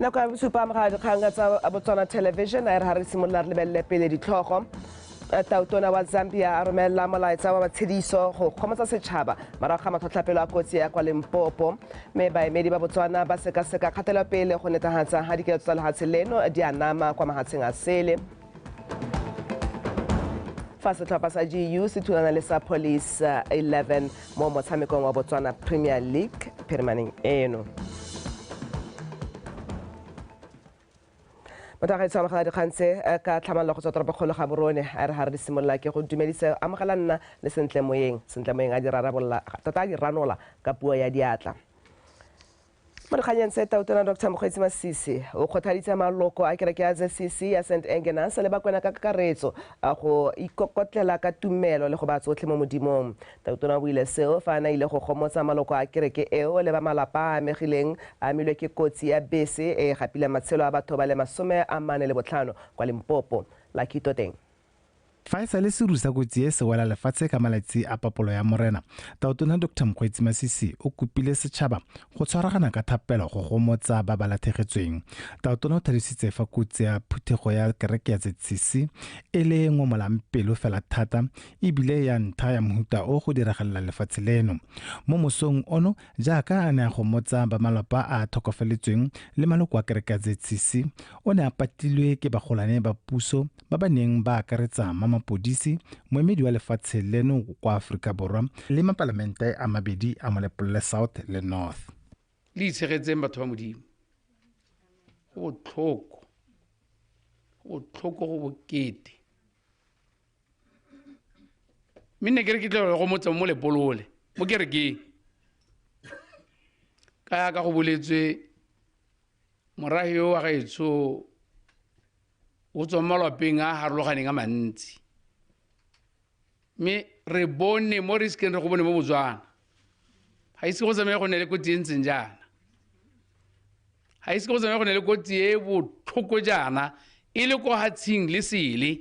Nako ya bosupa amogela dikgang tsa Botswana Television a e re ga re simolola re lebelele pele ditlhogo. Tautona wa Zambia a romela molaetsa wa matshediso go kgomotsa setšhaba morago ga matlhotlhapelo a kotsi ya kwa Limpopo, mme baemedi ba Botswana ba sekaseka kgatelopele go netefatsa ga dikeletso tsa lefatshe leno di a nama kwa mafatsheng a sele. Fa setlhopha sa GU se thulana le sa Police 11 mo motshamekong wa Botswana Premier League phirimaneng eno. Motho a gaetsho amogela dikgang tse ka tlhamallo go tswa toropokgolo ga Borone. A re ga re di simolola ke go dumedise amogela nna le Sentle Moyeng. Sentle Moyeng a di rarabolola tota a di ranola ka puo ya diatla. Mo dikganyeng tse, Tautona Dr Mokgweetsi Masisi o kgothaditse maloko a kereke ya ZCC ya St Engenas le Bakwena ka kakaretso go ikokotlela ka tumelo le go ba tsotlhe mo Modimong. Tautona o buile seo fa a ne a ile go gomotsa maloko a kereke eo le ba malapa a amegileng a amilwe ke kotsi ya bese e e gapileng matshelo a batho ba le 45 kwa Limpopo. Lucky Toteng. Fa e sale seru sa kotsi e se wela lefatshe ka malatsi a papolo ya Morena, Tautona Dr Mokgweetsi Masisi o kopile setšhaba go tshwaragana ka thapelo go gomotsa ba ba latlhegetsweng. Tautona o tlhalositse fa kotsi ya phuthego ya kereke ya ZCC e le e ngomolang pelo fela thata ebile ya ntlha ya mohuta o go diragalela lefatshe leno. Mo mosong ono, jaaka a ne a gomotsa ba malapa a a tlhokofaletsweng le maloko a kereke ya ZCC, o ne a patilwe ke bagolwane ba puso ba ba neng ba akaretsa ma mapodisi, moemedi wa lefatshe leno kwa Aforika Borwa le mapalamente a mabedi a Molepolole South le North. Le itshegetseng batho ba Modimo. Go botlhoko. Go botlhoko go bokete. Mme ne ke re ke tla go motsa mo Molepolole, mo kerekeng. Ka ya ka go boletswe morahe yo wa gaetsho o tswa mo malwapeng a a harologaneng a mantsi. Mme re bone mo re isekeng re go bone mo Botswana. Ga ise go tsamaye go ne le kotsi e ntseng jaana. Ga ise go tsamaye go ne le kotsi e botlhoko jaana e le ko hatshing le sele.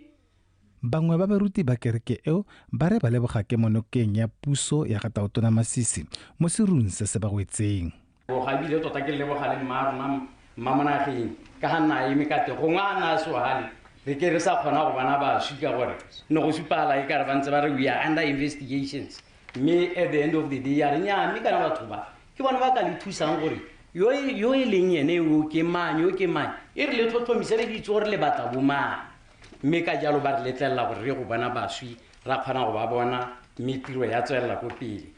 Bangwe ba baruti ba kereke eo ba re ba leboga kemonokeng ya puso ya ga Tautona Masisi mo serung se se ba wetseng. Leboga ebile tota ke leboga le mma rona mma Monageng ka ga nna a eme ka teng, gongwe a nna a sogale re ke re sa kgona go bona baswi ka gore ne go supagala e kare ba ntse ba re we are under investigations, mme at the end of the day ya re nnyaa, mme kana batho ba ke bone ba ka le thusang gore yo yo e leng ene yo ke mang, yo ke mang, e re le tlhotlhomise re itse gore le batla bo mang, mme ka jalo ba re letlelela gore re go bona baswi ra kgona go ba bona mme tiro ya tswelela ko pele.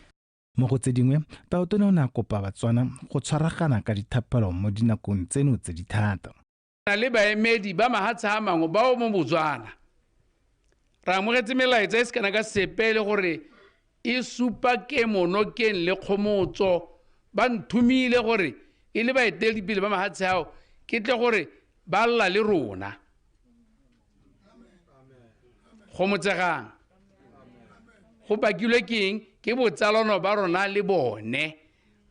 Mo go tse dingwe, Tautona o ne a kopa Batswana go tshwaragana ka dithapelo mo dinakong tseno tse di thata. Na le baemedi ba mahatshe a mangwe bao mo Botswana. Re amogetse melaetsa e se kana ka sepe e le gore e supa kemonokeng le kgomotso. Ba nthomile gore e le baeteledipele ba mahatshe ao ke tle gore ba lla le rona. Gomotsegang. Go bakilwe ke eng? Ke botsalano ba rona le bone,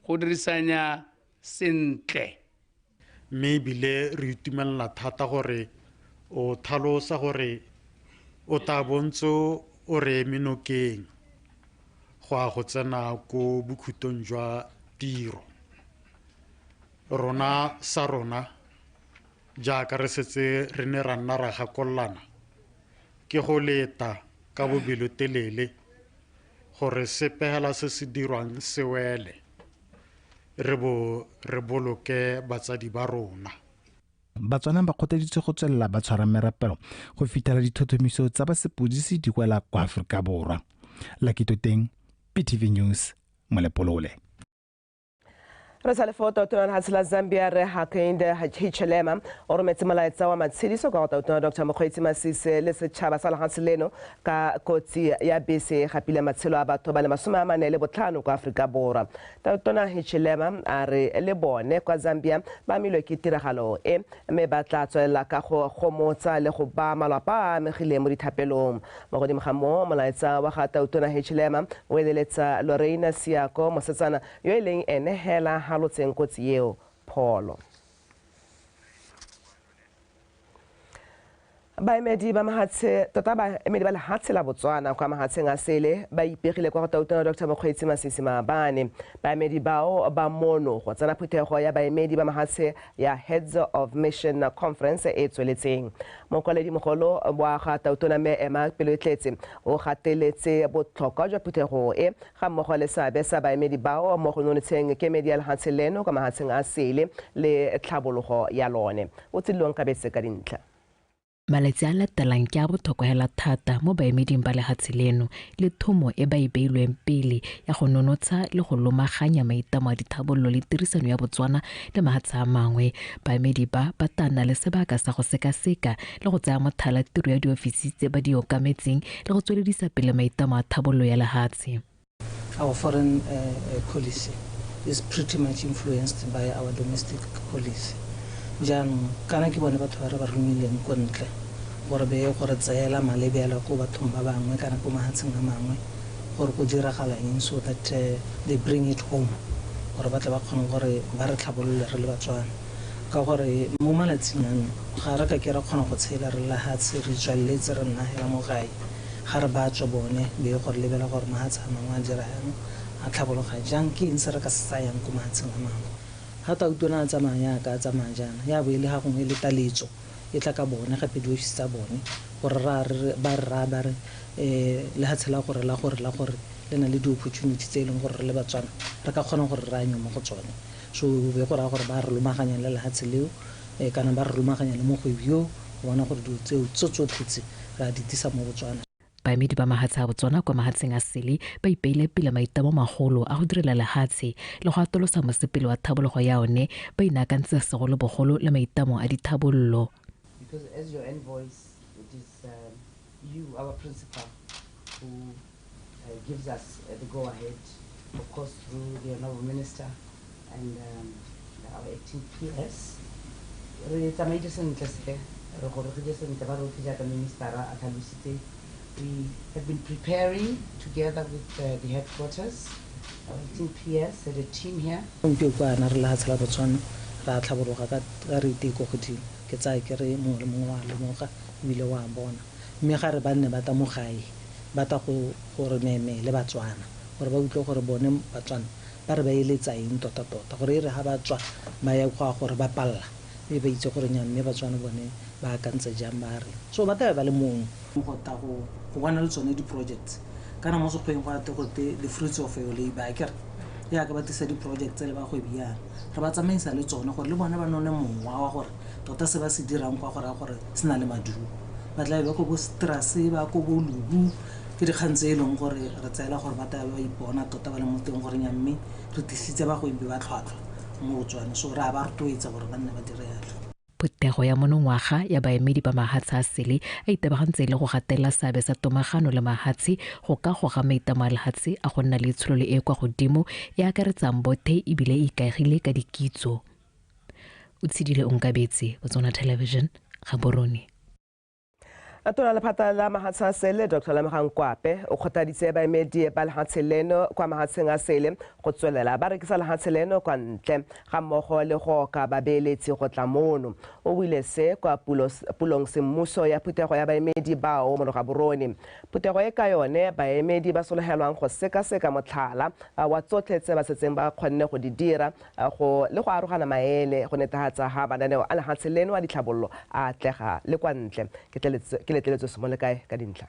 go dirisanya sentle. Mme ebile re itumelela thata gore o tlhalosa gore o tla bontse o re eme nokeng go ya go tsena ko bokhutong jwa tiro. Rona sa rona jaaka re setse re ne ra nna ra gakololana ke go leta ka bobelotelele gore sepe hela se se dirwang se wele, re bo re boloke batsadi ba rona. Batswana ba kgothaditswe go tswelela ba tshwara merapelo go fitlhela ditlhotlhomiso tsa ba sepodisi di wela kwa Aforika Borwa. Lucky Toteng, PTV News, Molepolole. Re sa le fo Tautona lehatshe la Zambia re Hakainde Hichilema o rometse molaetsa wa matshediso kwa go Tautona Dr Mokgweetsi Masisi le setšhaba sa lehatshe leno ka kotsi ya bese e gapile matshelo a batho ba le 45 kwa Aforika Borwa. Tautona Hichilema a re le bone kwa Zambia ba amilwe ke tiragalo e mme ba tla tswelela ka go gomotsa le go ba malwapa a amegileng mo dithapelong. Mo godimo ga moo, molaetsa wa ga Tautona Hichilema o eleletsa Lorraine Siako, mosetsana yo e leng ene hela halotseng kotsi eo pholo. Baemedi ba mahatshe tota baemedi ba lehatshe la Botswana kwa mahatsheng a sele ba ipegile kwa go Tautona Dr Mokgweetsi Masisi maabane. Baemedi bao ba mono go tsena phuthego ya baemedi ba mahatshe ya Heads of Mission Conference e tsweletseng. Mokwaledi mogolo wa ga Tautona Mme Emma Peloetletse o gateletse botlhokwa jwa phuthego e ga mmogo le seabe sa baemedi bao mo go nonotsheng kemedi ya lehatshe leno kwa mahatsheng a sele le tlhabologo ya lone. O tsilong kabetse ka dintlha. Malatsi a latelang ke a botlhokwa hela thata mo baemeding ba lehatshe leno le thomo e ba e beilweng pele ya go nonotsha le go lomaganya maitlamo a dithabololo le tirisano ya Botswana le mahatshe a mangwe. Baemedi ba ba tla nna le sebaka sa go sekaseka le go tsaya mothala tiro ya diofisi tse ba di okametseng le go tsweledisa pele maitlamo a thabololo ya lehatshe. Our foreign policy is pretty much influenced by our domestic policy. Jaanong kana ke bone batho ba re ba romileng ko ntle gore be gore tseela malebela ko bathong ba bangwe kana ko mahatsheng a mangwe gore go diragala eng, so that they bring it home gore ba tle ba kgone gore ba re tlhabolole re le Batswana. Ka gore mo malatsing ano ga re ka ke ra kgona go tshela re lehatshe re tswaletse re nna hela mo gae, ga re ba tswa bone be gore lebela gore mahatshe a mangwe a dira yang, a tlhabologa jang, ke eng se re ka se tsayang ko mahatsheng a mangwe. Ga Tautona a tsamaya yaka a tsamaya jaana ya bo e le ga gongwe e le taletso e tla ka bone gape diofisi tsa bone gore ba re raya ba re lehatshe la gore la gore la gore le na le di-opportunity tse e leng gore re le Batswana re ka kgona gore re anye mo go tsone. So be go raya gore ba re lomaganya le lehatshe leo kana ba re lomaganya le mogwebi yo go bona gore dilo tseo tso tsotlhe tse re a di tlisa mo Botswana. Baemedi ba mahatshe a Botswana kwa mahatsheng a sele ba ipeile pele maitlamo magolo a go direla lehatshe le go atolosa mosepele wa thabologo ya one, ba inaakantse segolobogolo le maitlamo a dithabololo. Because as your envoys, it is you, our principal, who gives us the go-ahead, of course through the honorable minister and our acting PS. Re tsamaile sentle se, re gorogile sentle ba rotlhe jaaka ministera a tlhalositse. We have been preparing together with the headquarters. Our acting PS had a team here. Gompieno kwana re lehatshe la Botswana ra tlhabologa ka rate e ko godimo. Ke tsaya ke re mongwe le mongwe wa lemoga ebile wa bona, mme ga re ba nne ba tla mo gae ba tla go gore meme le Batswana gore ba utlwe gore bone Batswana ba re ba eletsa eng tota-tota, gore e re ga ba tswa ba ya go gore ba palla mme ba itse gore nya mme Batswana bone ba akantse jang ba re. So ba tla ba le mongwe go ta go bona le tsone di-projects kana mo sekgweng go ate gote the fruits of your labor akere yaka ba tlisa di-projects le bagwebi yana re ba tsamaisa le tsone gore le bone ba none mowa wa gore tota se ba se dirang kwa go raya gore se na le maduo. Ba tla be ko bo Strase ba ko bo Lubu, ke dikgang tse e leng gore re tseela gore ba tla ba ipona tota ba le mo teng gore nya mme re tlisitse bagwebi ba tlhwatlhwa mo Botswana, so re a ba rotloetsa gore ba nne ba dire yalo. Phuthego ya monongwaga ya baemedi ba mahatshe a sele a itebagantse le go gatelela seabe sa tomagano le mahatshe go ka goga maitlamo a lehatshe a go nna le tshololo e kwa godimo e akaretsang bothe ebile e ikaegile ka dikitso. O tshedile Onkabetse, Botswana Television, Gaborone. Tona lephata la mahatshe a sele Dr Lemogang Kwape o kgothaditse baemedi ba lehatshe leno kwa mahatsheng a sele go tswelela ba rekisa lehatshe leno kwa ntle ga mmogo le go oka babeeletsi go tla mono. O buile se kwa pulong semmuso ya phuthego ya baemedi bao mo Gaborone. Phuthego e ka yone baemedi ba sologelwang go sekaseka motlhala wa tsotlhe tse ba setseng ba kgonne go di dira le go arogana maele go netefatsa ga mananeo a lehatshe leno a ditlhabololo a atlega le kwa ntle. Ke letleletswe Semolekae ka dintlha.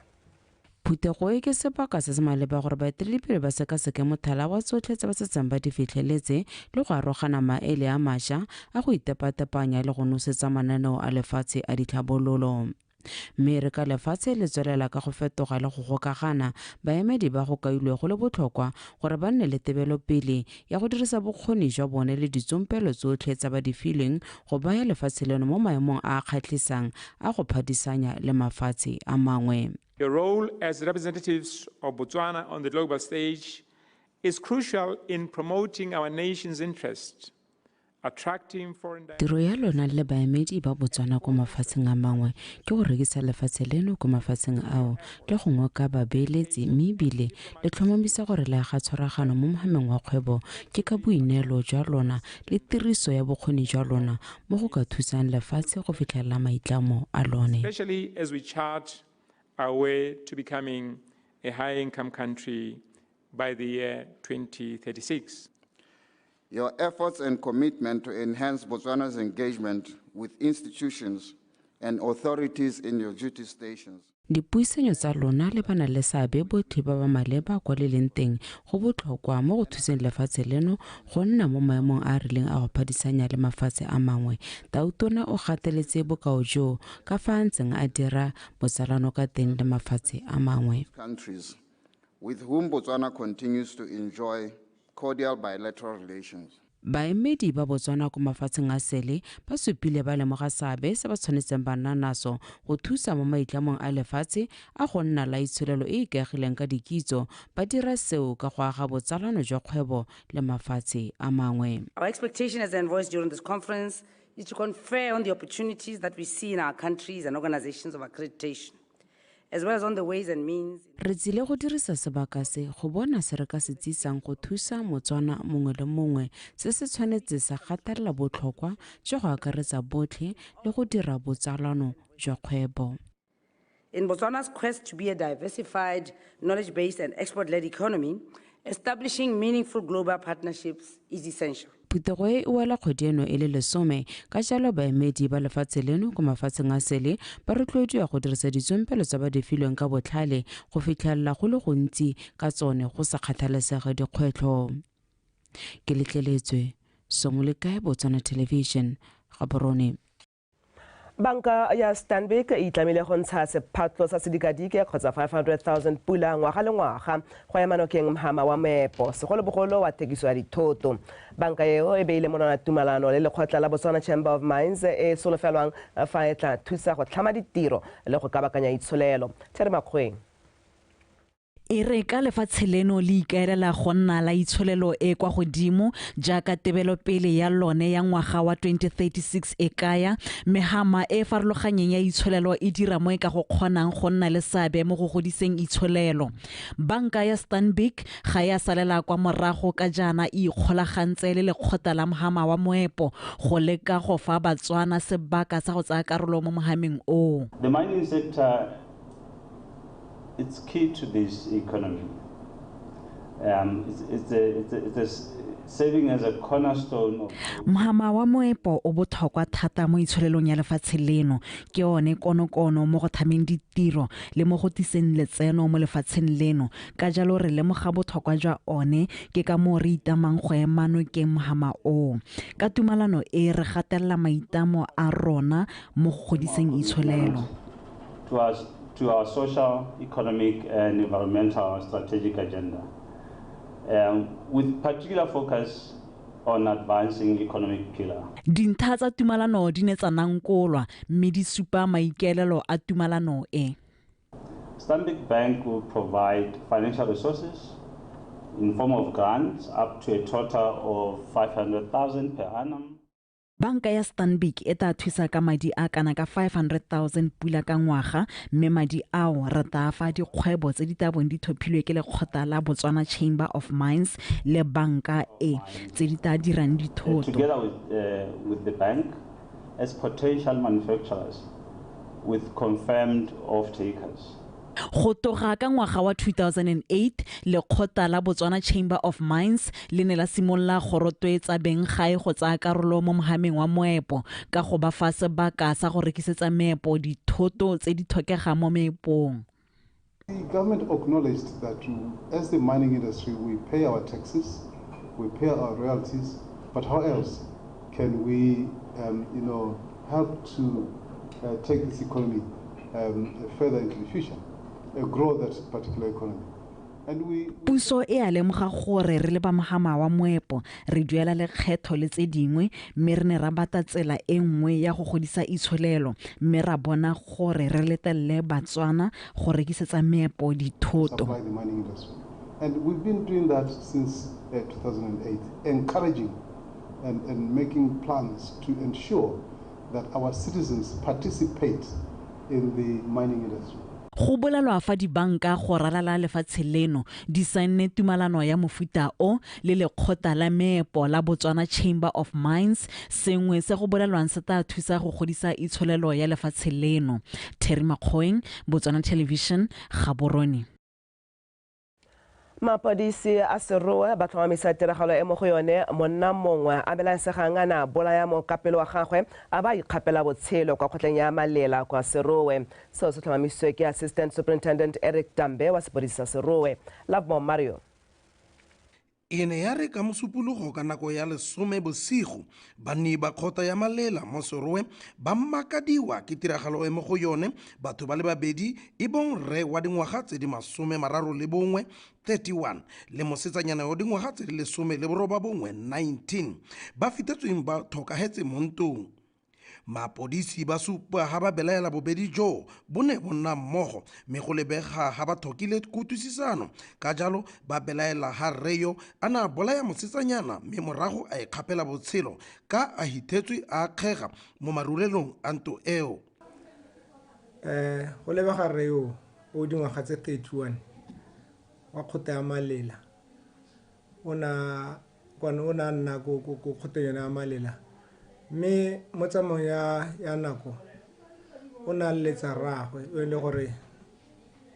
Phuthego e ke sebaka se se maleba gore baeteledipele ba sekaseke mothala wa tsotlhe tse ba setseng ba di fitlheletse le go arogana maele a mašwa a go itepatepanya le go nosetsa mananeo a lefatshe a ditlhabololo. Mme re ka lefatshe le tswelela ka go fetoga le go gokagana, baemedi ba go kailwe go le botlhokwa gore ba nne le tebelopele ya go dirisa bokgoni jwa bone le ditsompelo tsotlhe tsa ba di filweng go baya lefatshe leno mo maemong a a kgatlhisang a go phadisanya le mafatshe a mangwe. Your role as representatives of Botswana on the global stage is crucial in promoting our nation's interests Attracting foreign Tiro ya lona le baemedi ba Botswana ko mafatsheng a mangwe ke go rekisa lefatshe leno ko mafatsheng ao le go ngoka babeeletsi, mme ebile le tlhomamisa gore le aga tshwaragano mo mohameng wa kgwebo ke ka boineelo jwa lona le tiriso ya bokgoni jwa lona mo go ka thusang lefatshe go fitlhelela maitlamo a lone. Especially as we chart our way to becoming a high-income country by the year 2036. Your efforts and commitment to enhance Botswana's engagement with institutions and authorities in your duty stations. Dipuisanyo tsa lona le bana le seabe botlhe ba ba maleba kwa le leng teng go botlhokwa mo go thuseng lefatshe leno go nna mo maemong a a rileng a go phadisanya le mafatshe a mangwe. Tautona o gateletse bokao joo ka fa a ntseng a dira botsalano ka teng le mafatshe a mangwe. Countries with whom Botswana continues to enjoy cordial bilateral relations. Baemedi ba Botswana ko mafatsheng a sele ba supile ba lemoga seabe se ba tshwanetseng ba nna naso go thusa mo maitlamong a lefatshe a go nna la itsholelo e e ikaegileng ka dikitso, ba dira seo ka go aga botsalano jwa kgwebo le mafatshe a mangwe. Our expectation as envoys during this conference is to confer on the opportunities that we see in our countries and organizations of accreditation, as well as on the ways and means. Re tsile go dirisa sebaka se go bona se re ka se tsisang go thusa Motswana mongwe le mongwe. Se se tshwanetse sa gatelela botlhokwa jwa go akaretsa botlhe le go dira botsalano jwa kgwebo. In Botswana's quest to be a diversified, knowledge-based and export-led economy, establishing meaningful global partnerships is essential. Phuthego e e wela kgwedi eno e le 10, ka jalo baemedi ba lefatshe leno ko mafatsheng a sele ba rotloediwa go dirisa ditsompelo tsa ba di filweng ka botlhale go fitlhelela go le gontsi ka tsone go sa kgathalesege dikgwetlho. Ke letleletswe Songolekae, Botswana Television, Gaborone. Banka ya Stanbic e itlamile go ntsha sephatlo sa sedikadike kgotsa 500,000 pula ngwaga le ngwaga go ema nokeng mhama wa meepo, segolobogolo wa thekiso ya dithoto. Banka eo e beile monwana tumalano le lekgotla la Botswana Chamber of Mines e solofelwang fa e tla thusa go tlhama ditiro le go kabakanya itsholelo. Theri Makgoeng. E re ka lefatshe leno le ikaelela go nna la itsholelo e kwa godimo jaaka tebelopele ya lone ya ngwaga wa 2036 e kaya, mehama e farologanyeng ya itsholelo e dira mo e ka go kgonang go nna le seabe mo go godiseng itsholelo. Banka ya Stanbic ga ya salela kwa morago ka jaana e ikgolagantse le lekgotla la mohama wa moepo go leka go fa Batswana sebaka sa go tsaya karolo mo mohameng oo. The mining sector, it's key to this economy. It's serving as a cornerstone of Mohama wa moepo o botlhokwa thata mo itsholelong ya lefatshe leno, ke one konokono mo go thameng ditiro le mo go tiseng letseno mo lefatsheng leno. Ka jalo re lemoga botlhokwa jwa one, ke ka moo re itamang go ema nokeng mohama oo. Ka tumalano e re gatelela maitlamo a rona mo go godiseng itsholelo. To our social, economic, and environmental strategic agenda, with particular focus on advancing economic pillar. Dintlha tsa tumalano di ne tsa nankolwa mme di supa maikaelelo a tumalano e. Stanbic Bank will provide financial resources in form of grants up to a total of 500,000 per annum. Banka ya Stanbic e tla thusa ka madi a kana ka 500,000 pula ka ngwaga, mme madi ao re tla fa dikgwebo tse di tla bong di thophilwe ke lekgotla la Botswana Chamber of Mines le banka e tse di tla dirang dithoto. Together with the bank as potential manufacturers with confirmed off-takers. Go toga ka ngwaga wa 2008, lekgotla la Botswana Chamber of Mines le ne la simolola go rotloetsa beng gae go tsaya karolo mo mohameng wa moepo ka go ba fa sebaka sa go rekisetsa meepo dithoto tse di tlhokegang mo meepong. The government acknowledged that as the mining industry we pay our taxes, we pay our royalties, but how else can we help to take this economy further into the future, grow that particular economy. And we Puso e a lemoga gore re le ba mohama wa moepo re duela lekgetho le tse dingwe, mme re ne ra batla tsela e nngwe ya go godisa itsholelo, mme ra bona gore re letelele Batswana go rekisetsa meepo dithoto. Supply the mining industry. And we've been doing that since 2008, encouraging and making plans to ensure that our citizens participate in the mining industry. Go bolelwa fa dibanka go ralala lefatshe leno di saenne tumalano ya mofuta o le lekgotla la meepo la Botswana Chamber of Mines, sengwe se go bolelwang se tla thusa go godisa itsholelo ya lefatshe leno. Terry Makgoeng, Botswana Television, Gaborone. Mapodisi a Serowe ba tlhomamisa tiragalo e mo go yone monna mongwe a belaesegang a na bolaya mokapelo wa gagwe a ba ikgapela botshelo kwa kgotleng ya Malela kwa Serowe. Seo se tlhomamisitswe ke Assistant Superintendent Eric Dambe wa sepodisi sa Serowe. Lovemore Mario. E ne ya re ka mosupologo ka nako ya 10 bosigo, banni ba kgotla ya Malela mo Serowe ba makadiwa ke tiragalo e mo go yone batho ba le babedi e bong rre wa dingwaga tse di 31 31 le mosetsanyana wa dingwaga tse di 19 19 ba fitetsweng ba tlhokahetse mo ntong. Mapodisi ba supa ha ba belaela bobedi jo bo ne bo nna mmogo, mme go lebega ha ba tlhokile kutlwisisano, ka jalo ba belaela ha rre yo a na bolaya mosetsanyana mme morago a ikgapela botshelo ka a hithetswe a akgega mo marulelong a ntlo eo. Go lebega rre yo o dingwaga tse 31 wa kgotla ya Malela, o na nna ko kgoteng yone ya Malela, mme mo tsamaong ya nako o na letsa rraagwe o e le gore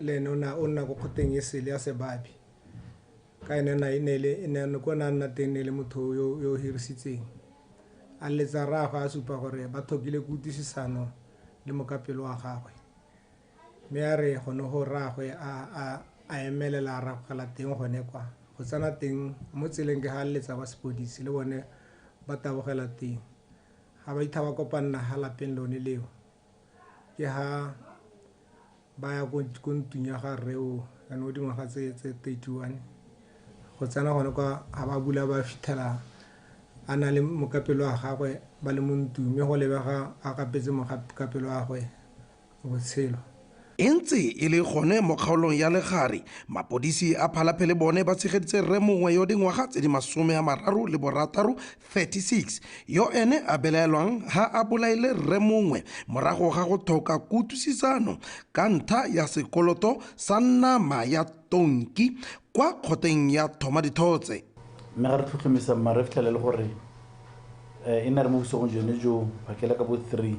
le ene o nna ko kgoteng e sele ya Sebabi, ka ene ko na nna teng ne le motho yo o hirisitseng. A letsa rraagwe a supa gore ba tlhokile kutlwisisano le mokapelo wa gagwe, mme a re gone go rraagwe a emelela a ragogela teng gone kwa go tsena teng mo tseleng, ke ga letsa ba sepodisi le bone ba tabogela teng. Ga ba itha ba kopanna ha lapeng lone leo, ke ha ba ya ko ntlong ya ga rre o jaanong o dingwaga tse 31 go tsena gone kwa, ga ba bula ba fitlhela a na le mokapelo wa gagwe ba le mo ntlong, mme go lebega a gapetse mokapelo wa gagwe botshelo. E ntse e le gone mo kgaolong ya Legare, mapodisi a Phalaphe le bone ba tshegeditse rre mongwe yo dingwaga tse di 36 36 yo ene a belaelwang ha a bolaile rre mongwe morago ga go tlhoka kutlwisisano ka ntlha ya sekoloto sa nama ya tonki kwa kgoteng ya Thoma Dithotse. Mme ga re tlhotlhomisa mma re fitlhele le gore e ne re mo bosigong jone jo phakela ka bo 3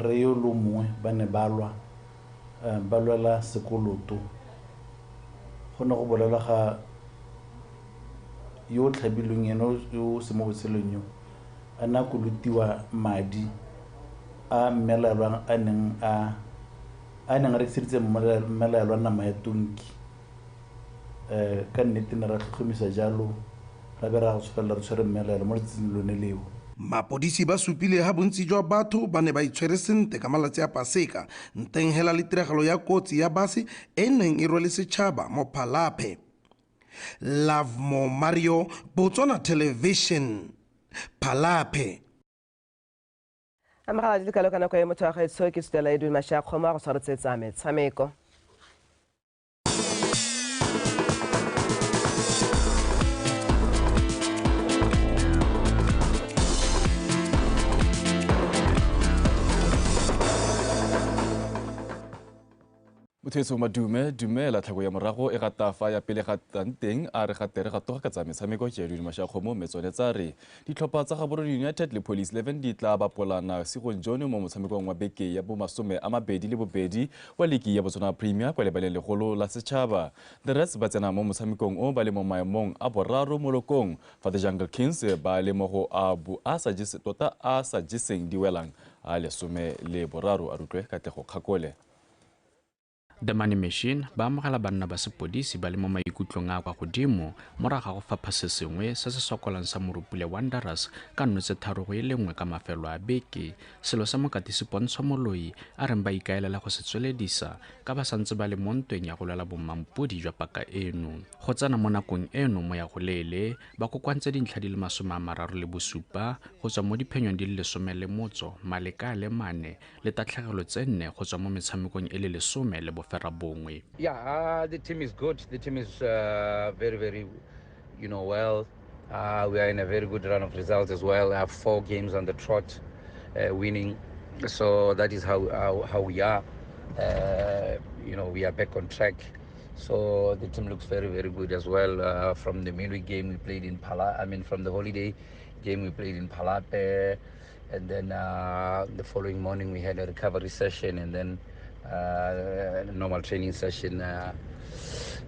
rre yo lo mongwe ba ne ba lwa ba lwela sekoloto. Go ne go bolelwa ga yo o tlhabilweng ene yo se mo botshelong yo a ne a kolotiwa madi a mmelaelwang a neng a rekiseditse mmelaelwa nama ya tonki. Ka nnete ne ra tlhotlhomisa jalo ra be ra go felela re tshwere mmelaelwa mo letsatsing lone leo. Mapodisi ba supile ha bontsi jwa batho ba ne ba itshwere sentle ka malatsi a Paseka nteng hela le tiragalo ya kotsi ya base e neng e rwele setšhaba mo Phalaphe. Lovemore Mario, Botswana Television, Phalaphe. Amogela di le kalo ka nako e motho wa gaetsho ke Sutela Edwin Mashakgomo a go tshwaretsetsa metshameko. Motho madume dumela tlhako ya morago e gata fa ya pele gatang teng a re gatere ga toga ka tsa metshameko ke Edwin Mashakgomo mme tsone tsa re ditlhopha tsa Gaborone United le Police 11 di tla bapolana sigong jone mo motshamekong wa beke ya bo 22 wa ligi ya Botswana Premier kwa lebaleng legolo la setšhaba. The Reds ba tsena mo motshamekong o ba le mo maemong a boraro mo lokong, fa the Jungle Kings ba le mo go a bo a sa jese tota a sa jeseng di welang a 13 a rutlwe Katlego Kgakole. The Money Machine ba amogela banna ba sepodisi ba le mo maikutlong a kwa godimo morago ga go fapha se sengwe se se sokolang sa Morupule Wanderers ka 3-1 ka mafelo a beke, selo sa mokatisi Pontsho Moloi a reng ba ikaelela go se tsweledisa ka ba santse ba le mo ntweng ya go lwela bommampodi jwa paka eno. Go tsena mo nakong eno mo ya go leele ba kokoantse dintlha di le 37 go tswa mo diphenyong di le 14 maleka a le 4 le tatlhegelo tse 4 go tswa mo metshamekong e le 19. Yeah, the team is good. The team is very, very, well. We are in a very good run of results as well. I have 4 games on the trot, winning. So that is how we are. We are back on track. So the team looks very, very good as well. From the midweek game we played in from the holiday game we played in Palape, and then the following morning we had a recovery session, and then a normal training session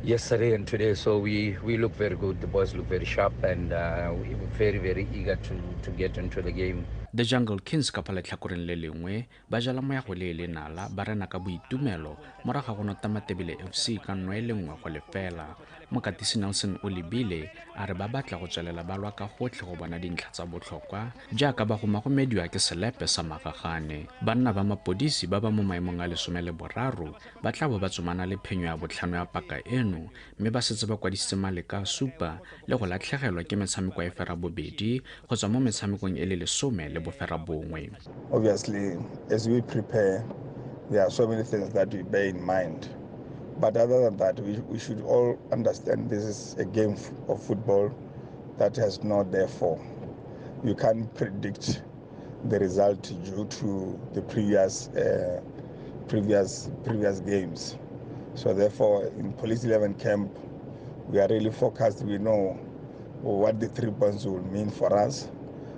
yesterday and today. So we look very good. The boys look very sharp, and we're very, very eager to get into the game. The Jungle Kings ka fa letlhakoreng le lengwe ba jala moya go le nala ba rena ka boitumelo morago ga go nota Matebele FC ka 1-0. Mokatisi Nelson o lebile a re ba batla go tswelela ba lwa ka gotlhe go bona dintlha tsa botlhokwa jaaka ba gomagomediwa ke selepe sa magagane. Banna ba mapodisi ba ba mo maemong a 13 ba tla bo ba tsomana le phenyo ya botlhano ya paka eno, mme ba setse ba kwadisitse maleka a 7 le go latlhegelwa ke metshameko e 8 go tswa mo metshamekong e le 19. Obviously, as we prepare, there are so many things that we bear in mind. But other than that, we should all understand this is a game of football that has no therefore. You can't predict the result due to the previous games. So therefore, in Police 11 camp, we are really focused. We know what the 3 points will mean for us,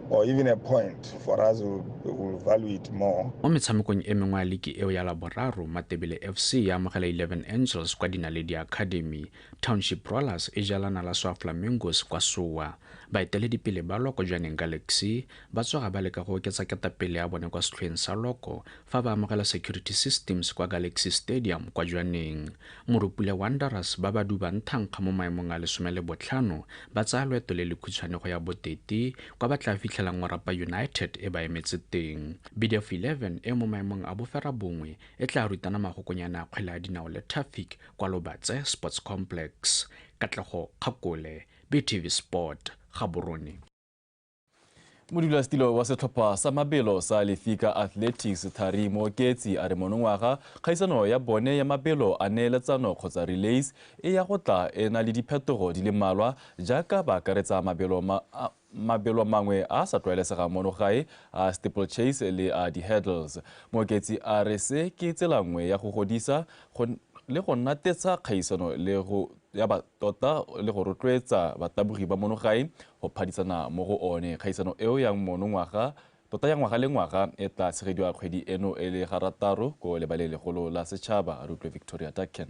or even a point for us, will value it more. Mo metshamekong e mengwe ya liki eo ya Laboraro, Matebele FC ya amogela 11 Angels kwa Dinaledi Academy, Township Rollers e jalana la Soa Flamingos kwa Soa. Baeteledipele ba Loko Jwaneng Galaxy ba tsoga ba leka go oketsa ketapele ya bone kwa setlhoeng sa Loko fa ba amogela Security Systems kwa Galaxy Stadium kwa Jwaneng. Morupule Wanderers ba ba dubang thankga mo maemong a 15 ba tsaya loeto le lekhutshwane go ya Boteti kwa ba tla fitlhelang Orapa United e ba emetse teng. BDF 11 e mo maemong a 9 e tla rutana magokonyana a kgwele ya dinao le Traffic kwa Lobatse Sports Complex. Katlego Kgakole, BTV Sport, Gaborone. Modulasetilo wa setlhopha sa mabelo sa Lefika Athletics Thari Mooketsi a re monongwaga kgaisano ya bone ya mabelo a neeletsano kgotsa relays e ya go tla e na le diphetogo di le mmalwa jaaka ba akaretsa mabelo mangwe a sa tlwaelesegang mono gae a steeplechase le a di-hurdles. Mooketsi a re se ke tsela nngwe ya go godisa le go natetsa kgaisano le go ya ba tota le go rotloetsa batabogi ba mono gae go phadisana mo go one. Kgaisano eo ya monongwaga tota ya ngwaga le ngwaga e tla tshegediwa kgwedi eno e le garataro ko lebaleng legolo la setšhaba. Re utlwe Victoria Daken.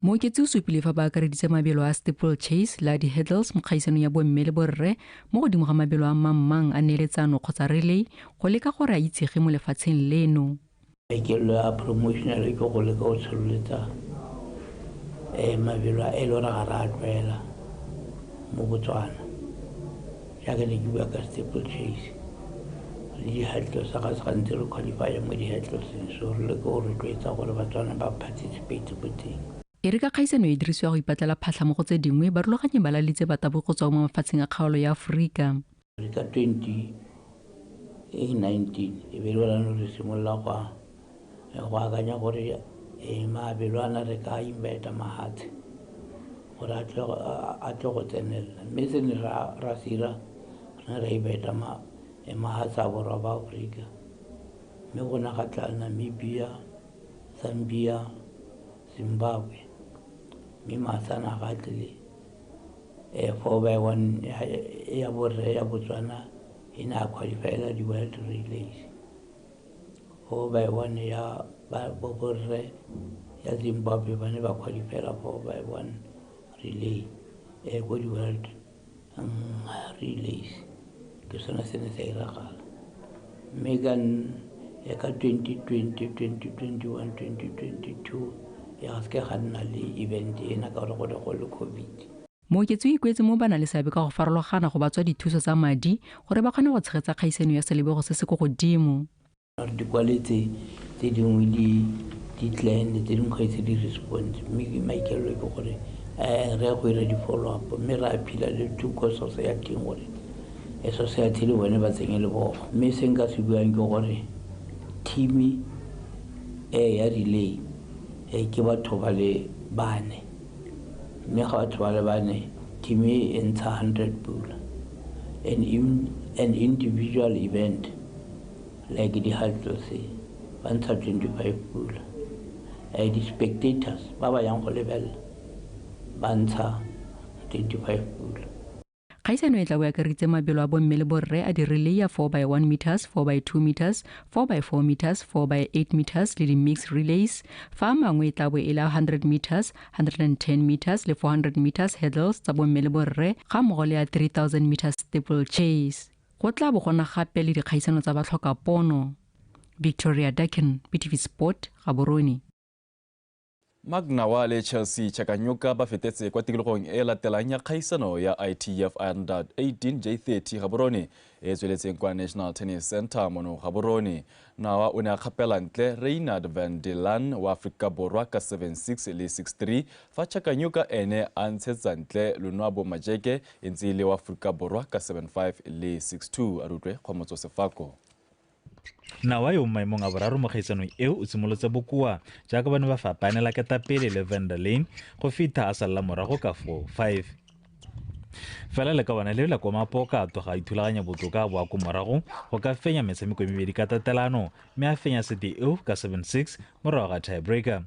Mooketsi o supile fa ba akareditse mabelo a steeplechase le a di-hurdles mo kgaisanong ya bomme le borre mo godimo ga mabelo a mang-mang a neeletsano kgotsa relay go leka gore a itsege mo lefatsheng leno. Maikaelelo a promotional ke go leka go tsholetsa mabelo a e le gore ga re a tlwaela mo Botswana, jaaka ne ke bua ka steeplechase le di-hurdles ga se gantsi re qualify mo di-hurdleseng, so re leka go rotloetsa gore Batswana ba participate mo teng. E re ka kgaisano e dirisiwa go ipatlela phatlha mo go tse dingwe, barulaganyi ba laleditse batabogi go tswa mo mafatsheng a kgaolo ya Aforika. Ka 2019 e be le gona re simolola go akanya gore mabelo ana re ka invita mahatshe gore a tle go tsenelela, mme se ne ra se ira re ne ra invita mahatshe a borwa ba Aforika, mme go ne ga tla Namibia, Zambia, Zimbabwe, mme mahatshe ana ga a tlile. 4x1 ya borre ya Botswana e ne a qualifyela di-world relays. 4x1 ya borre ya Zimbabwe ba ne ba qualifyela 4x1 relay ko di-world relays. Ke sone se ne sa iragala, mme ka 2020, 2021, 2022 ya ga seke ga nna le event ena ka gore go ne go le COVID. Mooketsi o ikuetse mo ba na le seabe ka go farologana go ba tswa dithuso tsa madi gore ba kgone go tshegetsa kgaisano ya selebego se se ko godimo. Re di kwaletse tse dingwe di plan, tse dingwe ga ise di respond, mme maikaelelo ke gore re ya go ira di-follow up, mme re appeala le to ko society gore society le bone ba tsenye lebogo. Mme se nka se buang ke gore team e ya relay ke batho ba le bane, mme ga batho ba le bane Team e ntsha 100 pula. And even an individual event like the hurdles, ba ntsha 25 pula. Di-spectators ba ba yang go lebelela ba ntsha 25 pula. Kgaisano e tla bo akareditse mabelo a bomme le borre a di-relay ya 4 by 1 meters, 4 by 2 meters, 4 by 4 meters, 4 by 8 meters le di-mixed relays, fa a mangwe e tla bo e le 100 meters, 110 meters le 400 meters hurdles tsa bomme le borre, ga mmogo le ya 3000 meters steeple chase. Go tla bo gona gape le dikgaisano tsa batlhokapono. Victoria Dakin, BTV Sport, Gaborone. Mark Nawa le Chelsea Chakanyuka ba fetetse kwa tikologong e latelang ya kgaisano ya ITF Under 18 J30 Gaborone e tsweletseng kwa National Tennis Center mono Gaborone. Nawa o ne a kgapela ntle Reinhard van der Laan wa Afrika Borwa ka 7-6 le 6-3, fa Chakanyuka ene a ntshetsa ntle Lonwabo Majeke e ntse e le wa Afrika Borwa ka 7-5 le 6-2. A re utlwe Kgomotso Sefako. Nawa yo maemong a boraro mo kgaisanong eo o simolotse bokoa jaaka ba ne ba fapanela ketapele le van der Laan go fitlha a salela morago ka 4-5. Fela le ka bona le la kwa Mapoka a tloga a ithulaganya botoka, a boa ko morago go ka fenya metshameko e mebedi ka tatelano, mme a fenya sete eo ka 7-6 morago ga tiebreaker.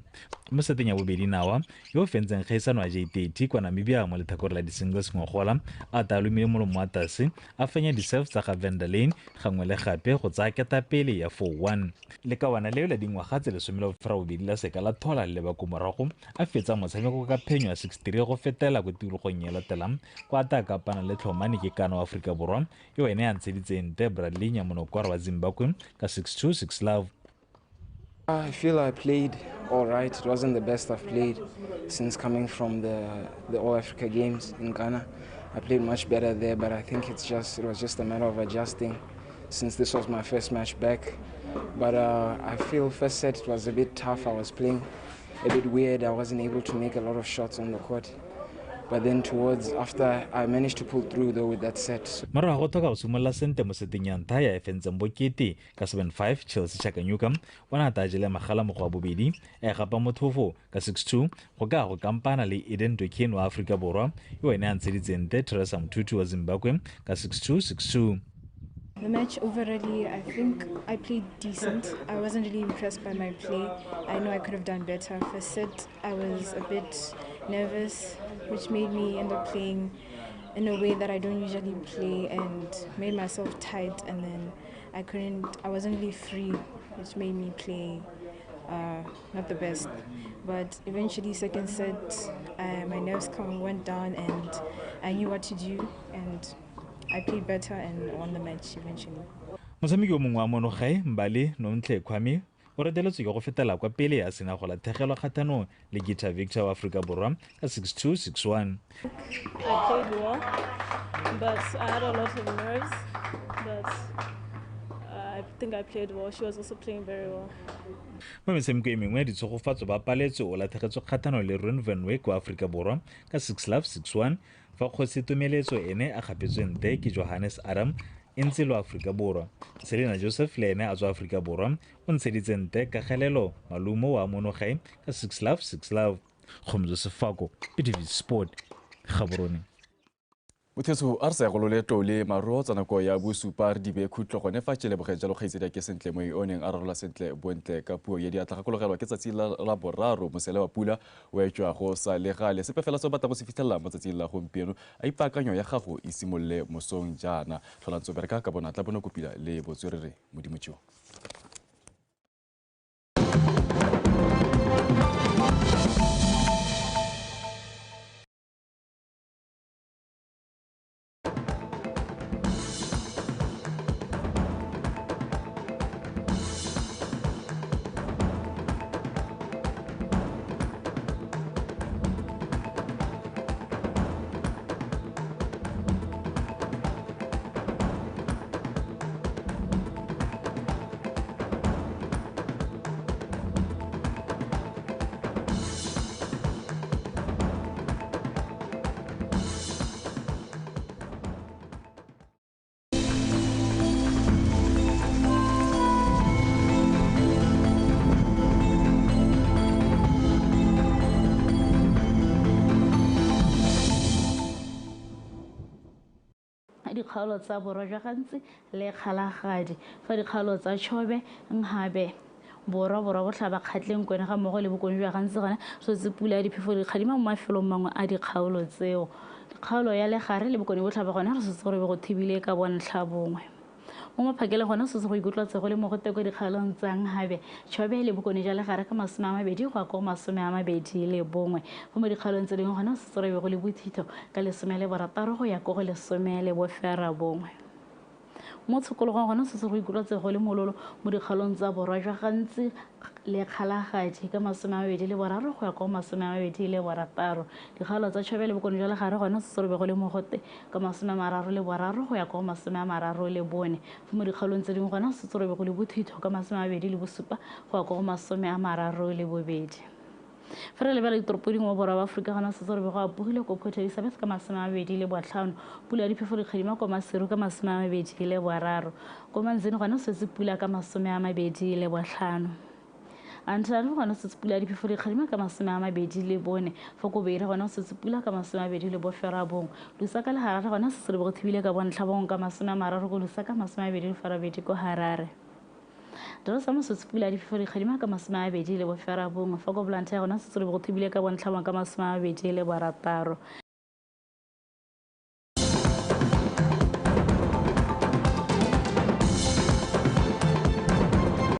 Mo seteng ya bobedi, Nawa yo o fentseng kgaisano ya J30 kwa Namibia mo letlhakore la di-singles ngogola, a talomile molomo wa tase, a fenya di-serve tsa ga van der Laan gangwe le gape go tsaya ketapele ya 4-1. Le ka wana leo la dingwaga tse 18 la seka la thola le leba ko morago, a fetsa motshameko ka phenyo ya 6-3 go fetela ko tikologong e latelang, kwa ta kapana le Tlhomane ke kana wa Aforika Borwa yo ene a ntsheditseng nte Bradley Nyamunokwara wa Zimbabwe ka 6-2, 6-love. I feel I played all right. It wasn't the best I've played since coming from the All Africa Games in Ghana. I played much better there, but I think it was just a matter of adjusting since this was my first match back. But I feel first set it was a bit tough. I was playing a bit weird. I wasn't able to make a lot of shots on the court. But then towards after I managed to pull through though with that set. Morago ga go tlhoka go simolola sente mo seteng ya ntlha ya e fentseng bokete ka 7-5, Chelsea Chakanyuka o ne a ta jele magala mo go wa bobedi, a e gapa mothofo ka 6-2 go ka go kampana le Eden Dokin wa Aforika Borwa yo ene a ntsheditseng nte Teresa Mthuthu wa Zimbabwe ka 6-2, 6-2. The match overall, I think I played decent. I wasn't really impressed by my play. I know I could have done better. First set, I was a bit nervous, which made me end up playing in a way that I don't usually play and made myself tight. And then I wasn't really free, which made me play not the best. But eventually, second set, my nerves went down and I knew what to do, and I played better and won the match eventually. Motshameki o mongwe wa monogae, Mbale Nontle Kwame, o reteletswe ke go fetela kwa pele a sena go latlhegelwa kgathanong le Gita Victor wa Aforika Borwa ka 6-2, 6-1. I played well, but I had a lot of nerves. But I think I played well. She was also playing very well. Mo metshameko e mengwe ya ditshegofatso, ba paletswe o latlhegetswe kgathanong le Ron van Wyk wa Aforika Borwa ka 6-love, 6-1, fa Kgosi Tomeletso ene a kgapetswe nte ke Johannes Adam e ntse le Aforika Borwa. Selena Joseph le ene a tswa Aforika Borwa o ntsheditse nte Kagelelo Malumo wa monogae ka 6-love, 6-love. Kgomotso Sefako, BTV Sport, Gaborone. Mothetso a re sa ya go loleto le maruo tsa nako ya bosupa re di be khutlo gone fa. Ke leboge jalo kgaitsedi ke Sentle Moeng o neng a ralola sentle bontle ka puo ya diatla. Gakologelwa ke tsatsi la boraro mosele wa pula o etswa go sa le gale. Sepe fela se o batla go se fitlhelela mo tsatsing la gompieno, a ipaakanyo ya gago e simolole mosong jaana. Tlholantso bereka ka bonatla, bonokopila le botswerere. Modimo tšeo. dikgaolo tsa Borwa jwa Gantsi le Kgalagadi. Fa dikgaolo tsa Chobe, Nhabe, Borwa, Borwa Botlhaba, Kgatleng, Kwena ga mmogo le Bokone jwa Gantsi gona setse pula ya diphefo dikgadima mo mafelong mangwe a dikgaolo tseo. Kgaolo ya Legare le Bokone Botlhaba gona re setse gore be go thibile ka bontlha bongwe. Mo maphakeleng gona setse go ikutlwa go le mogote ko dikgaolong tsa Nhabe, Chobe le Bokone jwa Legare ka 20 go ya ko 21. Fa mo dikgaolong tse dingwe gona setse re be go le bothitho ka 16 go ya ko go 19. Mo tshokologong gona setse go ikutlwa go le mololo mo dikgaolong tsa Borwa jwa Gantsi le Kgalagadi ka 23 go ya ko 26. Dikgaolo tsa Chobe le Bokone jwa Legare gona setse re be go le mogote ka 33 go ya ko 34. Fa mo dikgaolong tse dingwe gona setse re be go le bothitho ka 27 go ya ko 32. Fa re lebela ditoropo dingwe mo Borwa ba Aforika gona setse re be go apogile ko Port Elizabeth ka 25. Pula ya diphefo dikgadima ko Maseru ka 23. Ko Manzini gona setse pula ka 25. Antananarivo gona setse pula ya diphefo dikgadima ka 24. Fa ko Beira gona setse pula ka 29. Lusaka le Harare gona setse re be go thibile ka bontlha bongwe ka 30 ko Lusaka, 28 ko Harare. Dar es Salaam setse pula ya diphefo dikgadima ka 29. Fa ko Blantyre gona setse re be go thibile ka bontlha bongwe ka 26.